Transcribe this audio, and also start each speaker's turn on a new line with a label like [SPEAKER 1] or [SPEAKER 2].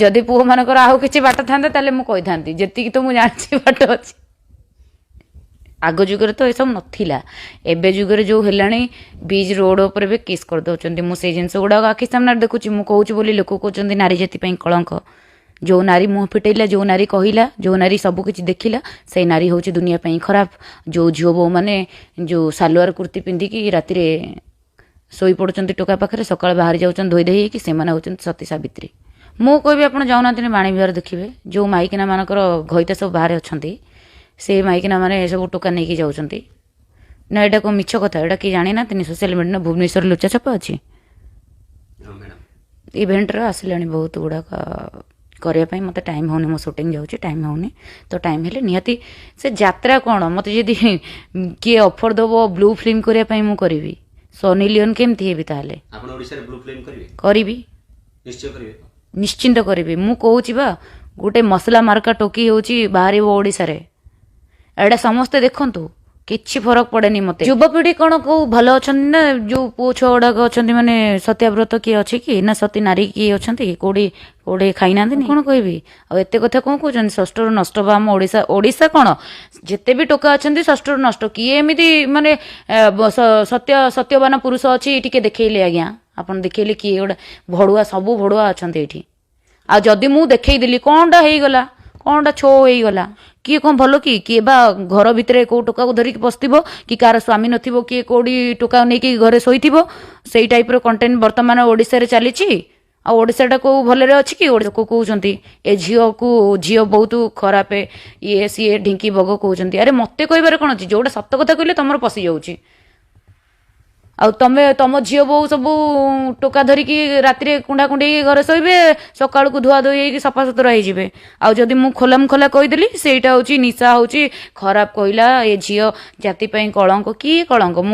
[SPEAKER 1] ଯଦି ପୁଅମାନଙ୍କର ଆଉ କିଛି ବାଟ ଥାନ୍ତା ତାହେଲେ ମୁଁ କହିଥାନ୍ତି, ଯେତିକି ତ ମୁଁ ଜାଣିଛି ବାଟ ଅଛି। ଆଗ ଯୁଗରେ ତ ଏସବୁ ନଥିଲା, ଏବେ ଯୁଗରେ ଯେଉଁ ହେଲାଣି ବିଚ୍ ରୋଡ଼ ଉପରେ ବି କିସ୍ କରିଦେଉଛନ୍ତି। ମୁଁ ସେଇ ଜିନିଷ ଗୁଡ଼ାକ ଆଖି ସାମ୍ନାରେ ଦେଖୁଛି। ମୁଁ କହୁଛି ବୋଲି ଲୋକ କହୁଛନ୍ତି ନାରୀ ଜାତି ପାଇଁ କଳଙ୍କ। ଯେଉଁ ନାରୀ ମୁହଁ ଫିଟେଇଲା, ଯେଉଁ ନାରୀ କହିଲା, ଯେଉଁ ନାରୀ ସବୁ କିଛି ଦେଖିଲା, ସେଇ ନାରୀ ହେଉଛି ଦୁନିଆ ପାଇଁ ଖରାପ। ଯେଉଁ ଝିଅ ବୋଉମାନେ ଯେଉଁ ସାଲୁଆର କୁର୍ତ୍ତି ପିନ୍ଧିକି ରାତିରେ ଶୋଇପଡ଼ୁଛନ୍ତି ଟୋକା ପାଖରେ, ସକାଳେ ବାହାରି ଯାଉଛନ୍ତି ଧୋଇ ଧୋଇ ହେଇକି, ସେମାନେ ହେଉଛନ୍ତି ସତୀ ସାବିତ୍ରୀ। ମୁଁ କହିବି ଆପଣ ଯାଉନାହାନ୍ତି ବାଣୀବିହାର ଦେଖିବେ, ଯେଉଁ ମାଇକିନା ମାନଙ୍କର ଘଇତା ସବୁ ବାହାରେ ଅଛନ୍ତି, ସେ ମାଇକିନା ମାନେ ସବୁ ଟୋକା ନେଇକି ଯାଉଛନ୍ତି ନା? ଏଇଟା କ'ଣ ମିଛ କଥା? ଏଇଟା କିଏ ଜାଣିନାହାନ୍ତିନି? ସୋସିଆଲ ମିଡ଼ିଆ ଭୁବନେଶ୍ୱର ଲୁଚା ଛପା ଅଛି।
[SPEAKER 2] ହଁ ମ୍ୟାଡ଼ାମ୍,
[SPEAKER 1] ଇଭେଣ୍ଟର ଆସିଲାଣି ବହୁତ ଗୁଡ଼ାକ କରିବା ପାଇଁ, ମୋତେ ଟାଇମ୍ ହେଉନି। ମୋ ସୁଟିଂ ଯାଉଛି, ଟାଇମ୍ ହେଉନି। ତ ଟାଇମ୍ ହେଲେ ନିହାତି ସେ ଯାତ୍ରା କ'ଣ, ମୋତେ ଯଦି କିଏ ଅଫର୍ ଦେବ ବ୍ଲୁ ଫିଲ୍ମ କରିବା ପାଇଁ ମୁଁ କରିବି। ସନି ଲିଓନ୍ କେମିତି ହେବି ତାହେଲେ?
[SPEAKER 2] ଆପଣ ଓଡ଼ିଶାରେ ବ୍ଲୁ ଫିଲ୍ମ କରିବେ?
[SPEAKER 1] କରିବି।
[SPEAKER 2] ନିଶ୍ଚୟ କରିବେ?
[SPEAKER 1] ନିଶ୍ଚିନ୍ତ କରିବି। ମୁଁ କହୁଛି ବା, ଗୋଟେ ମସଲା ମାର୍କା ଟୋକି ହେଉଛି ବାହାରିବ ଓଡ଼ିଶାରେ। ଏଇଟା ସମସ୍ତେ ଦେଖନ୍ତୁ, କିଛି ଫରକ ପଡ଼େନି ମୋତେ। ଯୁବପିଢ଼ି କ'ଣ କୋଉ ଭଲ ଅଛନ୍ତି ନା? ଯୋଉ ପୁଅ ଛୁଆ ଗୁଡ଼ାକ ଅଛନ୍ତି, ମାନେ ସତ୍ୟାବ୍ରତ କିଏ ଅଛି କି ନା ସତୀ ନାରୀ କିଏ ଅଛନ୍ତି କି? କୋଉଠି କୋଉଠି ଖାଇନାହାନ୍ତି? କଣ କହିବି ଆଉ? ଏତେ କଥା କଣ କହୁଛନ୍ତି? ଷଷ୍ଠରୁ ନଷ୍ଟ ବା ଆମ ଓଡ଼ିଶା, ଓଡ଼ିଶା କ'ଣ, ଯେତେ ବି ଟୋକା ଅଛନ୍ତି ଷଷ୍ଠରୁ ନଷ୍ଟ। କିଏ ଏମିତି ମାନେ ସତ୍ୟ ସତ୍ୟବାନ ପୁରୁଷ ଅଛି ଟିକେ ଦେଖେଇଲେ ଆଜ୍ଞା? ଆପଣ ଦେଖେଇଲେ କିଏ ଗୋଟେ ଭଡ଼ୁଆ? ସବୁ ଭଡ଼ୁଆ ଅଛନ୍ତି ଏଇଠି। ଆଉ ଯଦି ମୁଁ ଦେଖେଇଦେଲି କ'ଣଟା ହେଇଗଲା? କ'ଣଟା ଛୋ ହେଇଗଲା? କିଏ କ'ଣ ଭଲ କି? କିଏ ବା ଘର ଭିତରେ କୋଉ ଟୋକାକୁ ଧରିକି ପଶିଥିବ କି କାହାର ସ୍ୱାମୀ ନଥିବ, କିଏ କୋଉଠି ଟୋକା ନେଇକି ଘରେ ଶୋଇଥିବ। ସେଇ ଟାଇପ୍ର କଣ୍ଟେଣ୍ଟ ବର୍ତ୍ତମାନ ଓଡ଼ିଶାରେ ଚାଲିଛି। ଆଉ ଓଡ଼ିଶାଟା କୋଉ ଭଲରେ ଅଛି କି? ଲୋକ କହୁଛନ୍ତି ଏ ଝିଅକୁ, ଝିଅ ବହୁତ ଖରାପ, ଇଏ ସିଏ ଢିଙ୍କି ବଗ କହୁଛନ୍ତି। ଆରେ ମତେ କହିବାରେ କ'ଣ ଅଛି? ଯୋଉଟା ସତ କଥା କହିଲେ ତମର ପଶି ଯାଉଛି। ଆଉ ତମେ ତମ ଝିଅ ବୋହୂ ସବୁ ଟୋକା ଧରିକି ରାତିରେ କୁଣ୍ଡା କୁଣ୍ଡେଇ ଘରେ ଶୋଇବେ, ସକାଳକୁ ଧୁଆ ଧୋଇ ହେଇକି ସଫାସୁତୁରା ହେଇଯିବେ। ଆଉ ଯଦି ମୁଁ ଖୋଲାମ ଖୋଲା କହିଦେଲି, ସେଇଟା ହଉଛି ନିଶା, ହଉଛି ଖରାପ କହିଲା, ଏ ଝିଅ ଜାତି ପାଇଁ କଳଙ୍କ। କିଏ କଳଙ୍କ? ମୁଁ